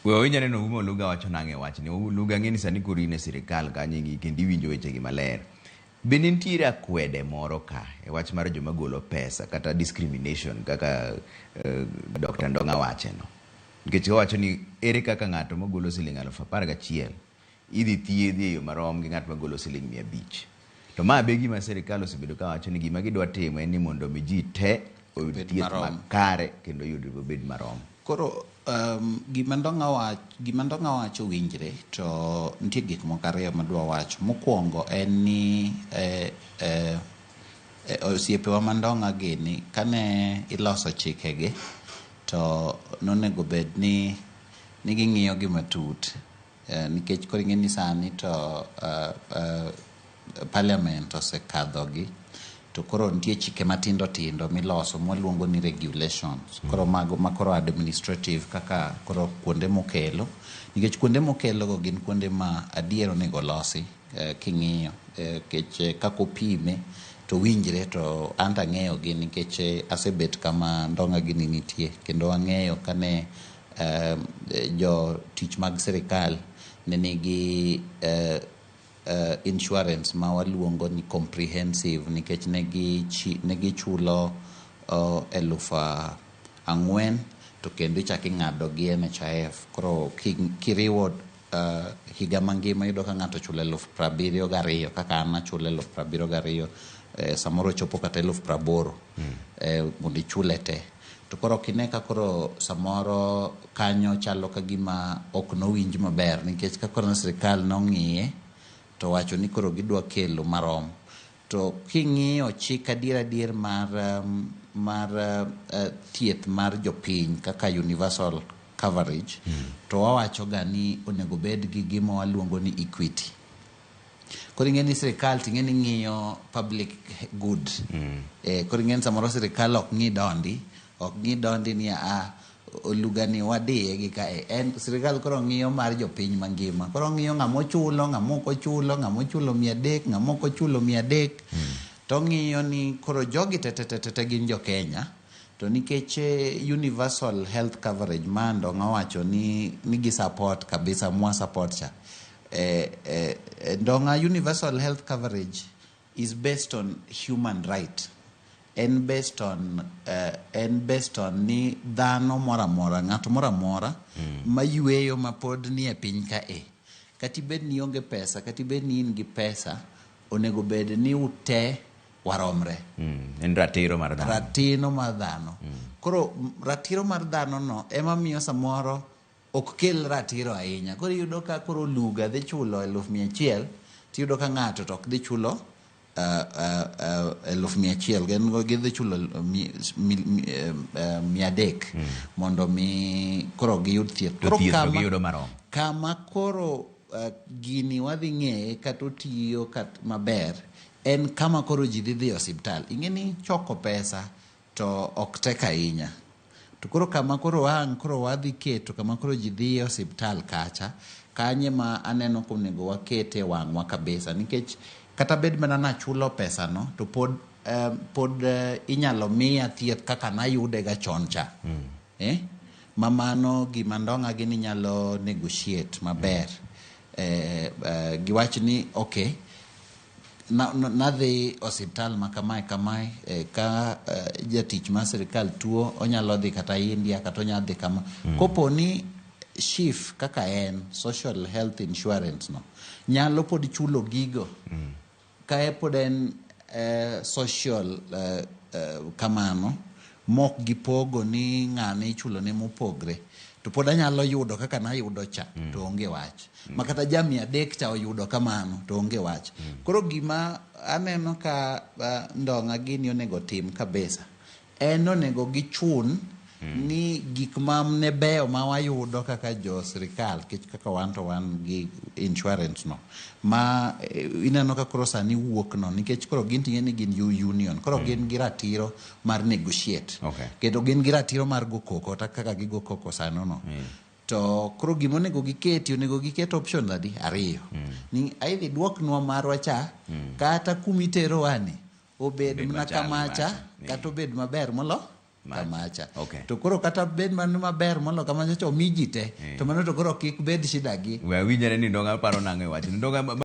We wawinj ane Ouma Oluga wacho nang'o e wachni. Oluga ng'e ni sani koro in e sirikal kanyo ing'i kendo iwinjo wechegi maler. Bende nitiere akwede moro ka e wach mar joma golo pesa kata discrimination kaka Dr. Ndong'a wache no? Nikech owacho ni ere kaka ng'ato magolo siling 11,000 idhi thiedhi e yo marom gi ng'at magolo siling 500. To ma be gima sirikal osebedo ka wacho ni gima gidwa timo en ni mondo mi ji te oyud Obed thieth marom. Makare kendo oyud obed marom. Koro gima Ndong'a wacho winjre to nitie gik moko ariyo madwa wacho. Mokwongo en ni osiepewa ma Ndong'a gini kane iloso chikegi to nonego bed ni ging'iyo gi matut nikech koro ing'e ni sani to parliament osekadhogi to koro nitie chike matindo tindo miloso mwaluongo ni regulations. Koro mago ma koro administrative kaka koro kuonde mokelo nikech kuonde mokelo go gin kuonde ma adier onego losi king'iyo nikech kaka opime to winjre to anto ang'eyo gi nikech asebet kama Ndong'a gini nitie kendo ang'eyo kane jo tich mag sirikal ne nigi insurance ma waluongo ni comprehensive nikech ne gichulo 4,000 to kendo ichako ing'ado gi NHIF. Koro kiriwo higa mangima iyudo ka ng'ato ochulo 72,000 kaka an achulo 72,000, samoro chopo kata 80,000 mondo ichule te. To koro ok ine ka koro samoro kanyo chalo ka gima ok nowinj maber nikech ka koro sirikal nong'iye to wacho ni koro gidwa kelo marom. To king'iyo chik adier adier mar thieth mar jopiny kaka universal coverage to wawacho ga ni onego bed gi gima waluongo ni equity. Koro ing'e ni sirikal ting'e ni ng'iyo public good. Koro ing'e ni samoro sirikal ok ng'i dondi, ok ng'i dondi ni a Oluga ni wadiye gi kae. En sirikal koro ng'iyo mar jopiny mangima. Koro ng'iyo ng'ama ochulo, ng'ama ok ochulo, ng'ama ochulo 300, ng'ama ok ochulo 300. To ng'iyo ni koro jogi te te te te gin jo Kenya. To nikech universal health coverage ma Ndong'a owacho ni gi support kabisa mwa support cha. Ndong'a, universal health coverage is based on human right. En based on ni dhano moro amora, ng'ato moro amora mayweyo ma pod nie piny ka e. Kata ibed ni ionge pesa, kata ibed ni in gi pesa, onego bed ni ute waromre. En ratiro mar dhano. Ratiro mar dhano. Koro ratiro mar dhano no ema miyo samoro ok kel ratiro ahinya. Koro iyudo ka koro Oluga dhi chulo 100,000 tiyudo ka ng'ato to ok dhi chulo 100,000, gin gidhi chulo 300 mondo mi koro giyud thieth. To Koro thieth to giyudo marom. Kama koro gini wadhi ng'eye kata otiyo kat maber en kama koro ji dhi dhi e osiptal. Ing'e ni choko pesa to ok tek ahinya. To koro kama koro ang' koro wadhi keto kama koro ji dhi e osiptal kacha, kanye ma aneno konego wakete wang'wa kabisa nikech kata bed mana nachulo pesa no to pod inyalo miya thieth kaka nayude ga chon cha. Eh? Ma mano gima Ndong'a gini nyalo negotiate maber. Giwach ni okay, nadhi osiptal ma kamae kamae, ka jatich mar sirikal tuo onyalo dhi kata India kata onyalo dhi kama. Kopo ni SHIF kaka en social health insurance no nyalo pod chulo gigo ka pod en social kamano mok gipogo ni ng'ane ichulo ne mopogre to pod anyalo yudo kaka nayudo cha to onge wach ma kata ja 300 cha oyudo kamano to onge wach. Koro gima aneno ka Ndong'a gini onego tim kabisa en onego gichun ni gik ma ne beyo ma wayudo kaka jo sirikal nikech kaka wan to wan gi insurance no ma ineno ka koro sani wuok no nikech koro gin ting'e ni gin union koro gin gi ratiro mar negotiate kendo gin gi ratiro mar go koko kaka gigo koko sano no. To koro gima onego giketi onego giket option adi ariyo ni aidhi duoknwa marwa cha kata kumiterowa ni obed Obed mana machal kamacha macha. Kata obed maber molo. Kamacha. Okay. To koro kata bed mano maber molo kamacha to omi ji te. To mano to koro kik bed shida gi. We awinjane ni Ndonga paro nang'o e wachni. Ndonga.